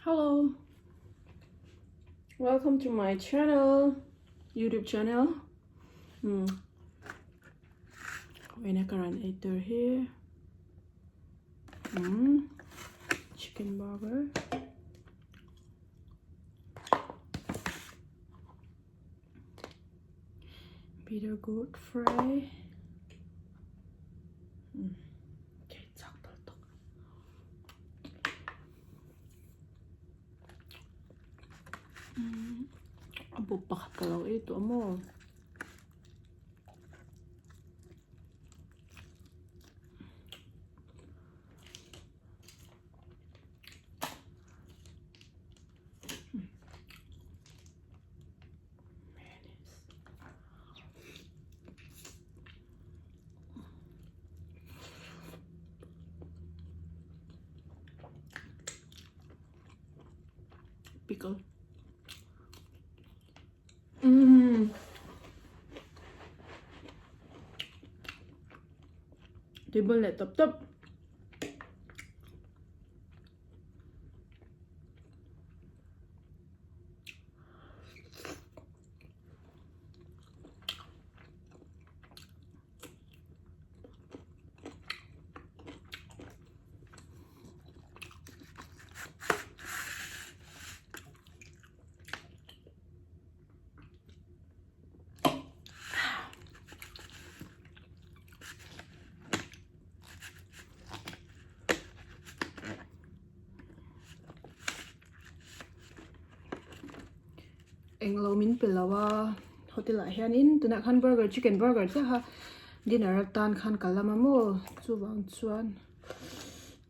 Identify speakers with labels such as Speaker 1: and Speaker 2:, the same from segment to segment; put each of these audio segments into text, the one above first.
Speaker 1: Hello welcome to my channel youtube channel um vawiin a ka rawn ei tur hi um chicken burger bitter gourd fry um chak tawh tawk. A bawp pakhat ka lo ei tawh maw? Pickle. Umm. Tui bul leh tawp tawp. Englo min pe lo a hotel ah hianin tunah khan burger chicken burger chiah kha dinner atan khan ka lam a maw chuvang chuan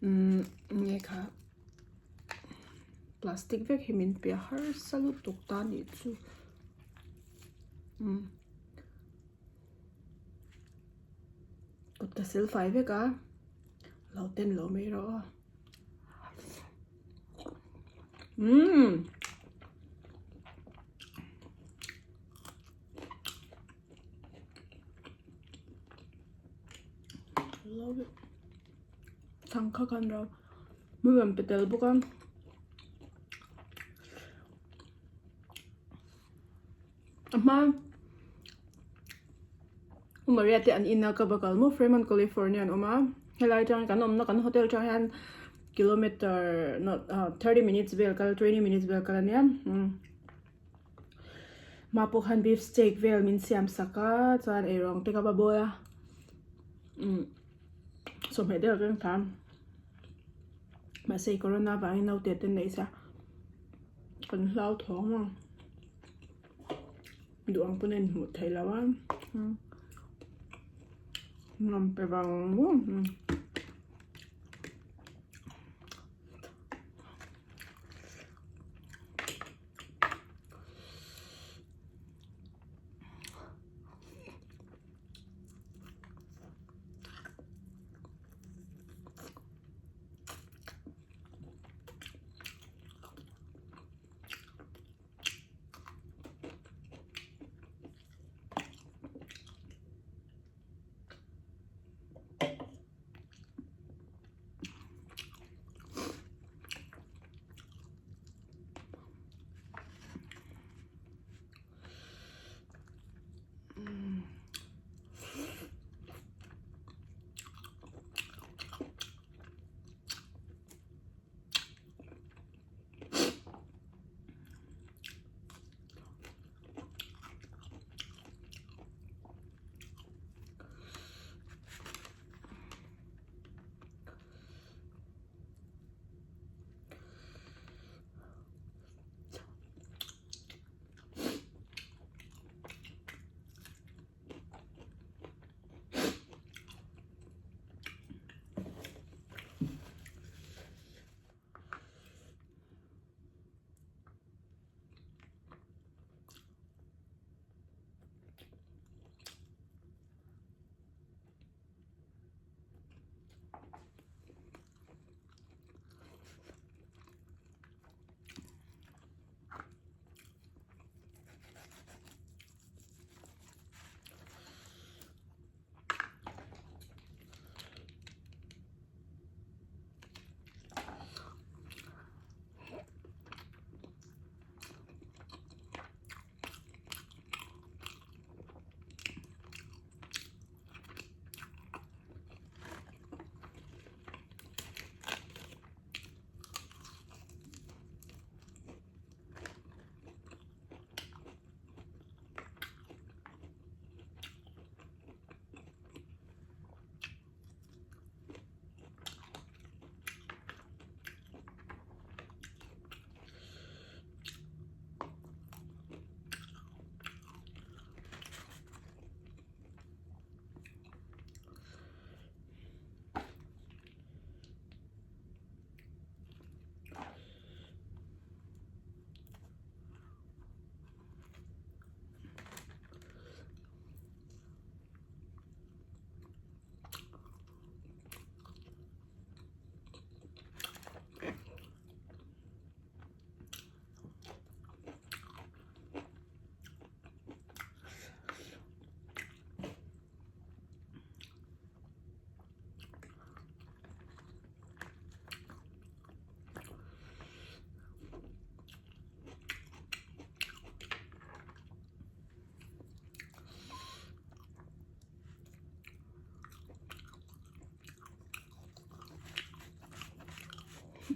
Speaker 1: umm enge kha plastic vek hi min pe a harsa lutuk ta a nih chu umm kut ka sil fai vek a lo ten lo mai rawh aw. Umm love it thangkha khan ro mi rawn pe tel bawk a a hma U Maria te an in a ka va kal maw Fremont California an awm a helai atang kan awmna kan hotel atang hian kilometer not ah thirty minutes vel kal twenty minutes vel kal ania umm hma pawh khan beef steak vel min siam sak a chuan eirawng te ka va bawl a umm sawhmeh deuh ka engthla mahse corona vangin naute te an neih sa kan hlauthawng a. Duh ang pawn a inhmuh theih loh a nuam pe vang vang.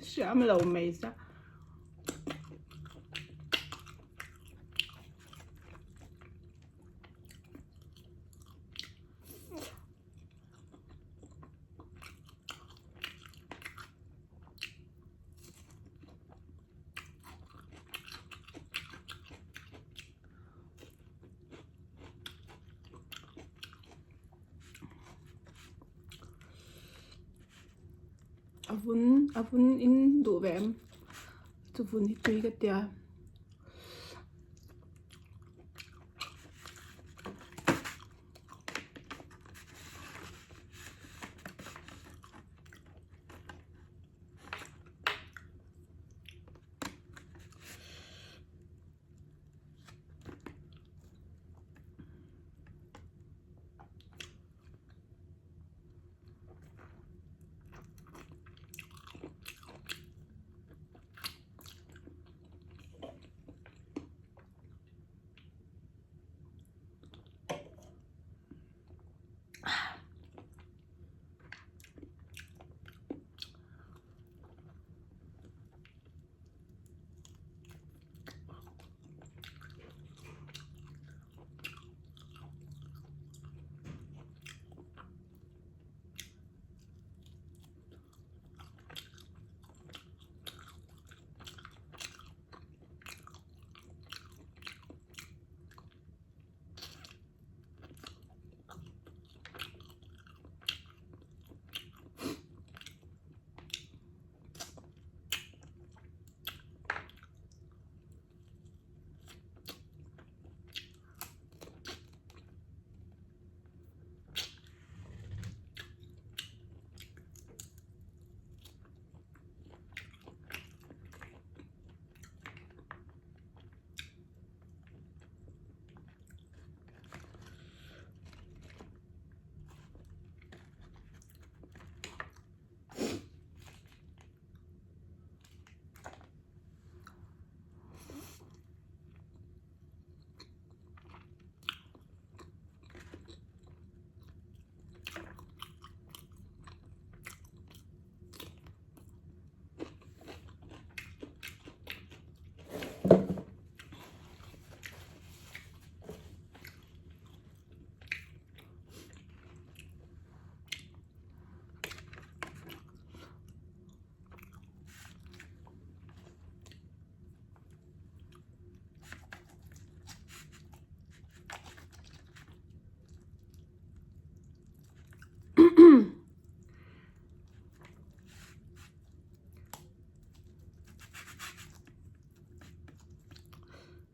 Speaker 1: Hriam lo mai sa. A vun a vun in duh ve em chu vun hi tui ka tia.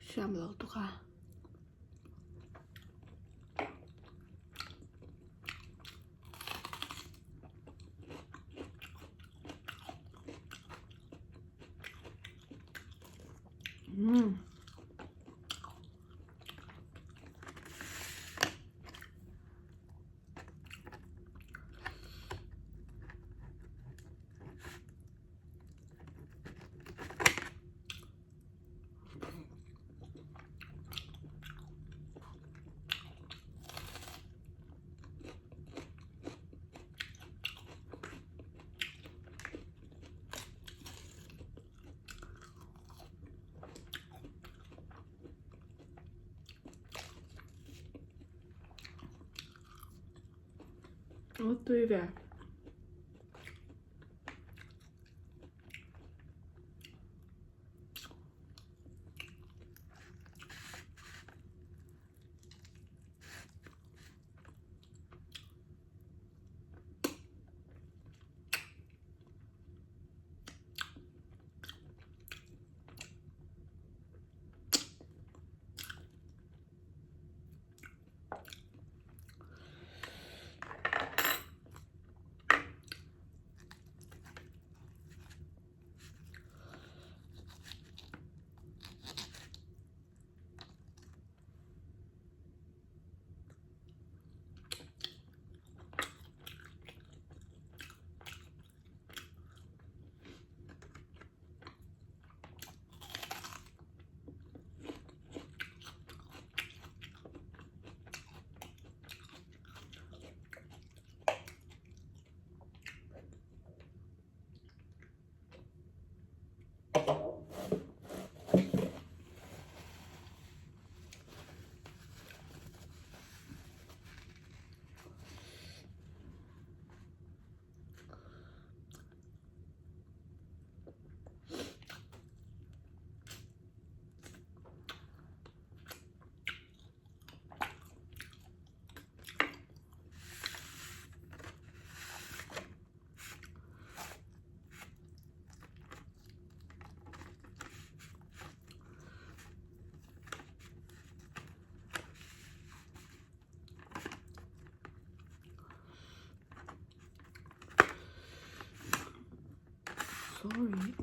Speaker 1: Hriam lo tuk a. Mm. Aw tui ve. Sorry.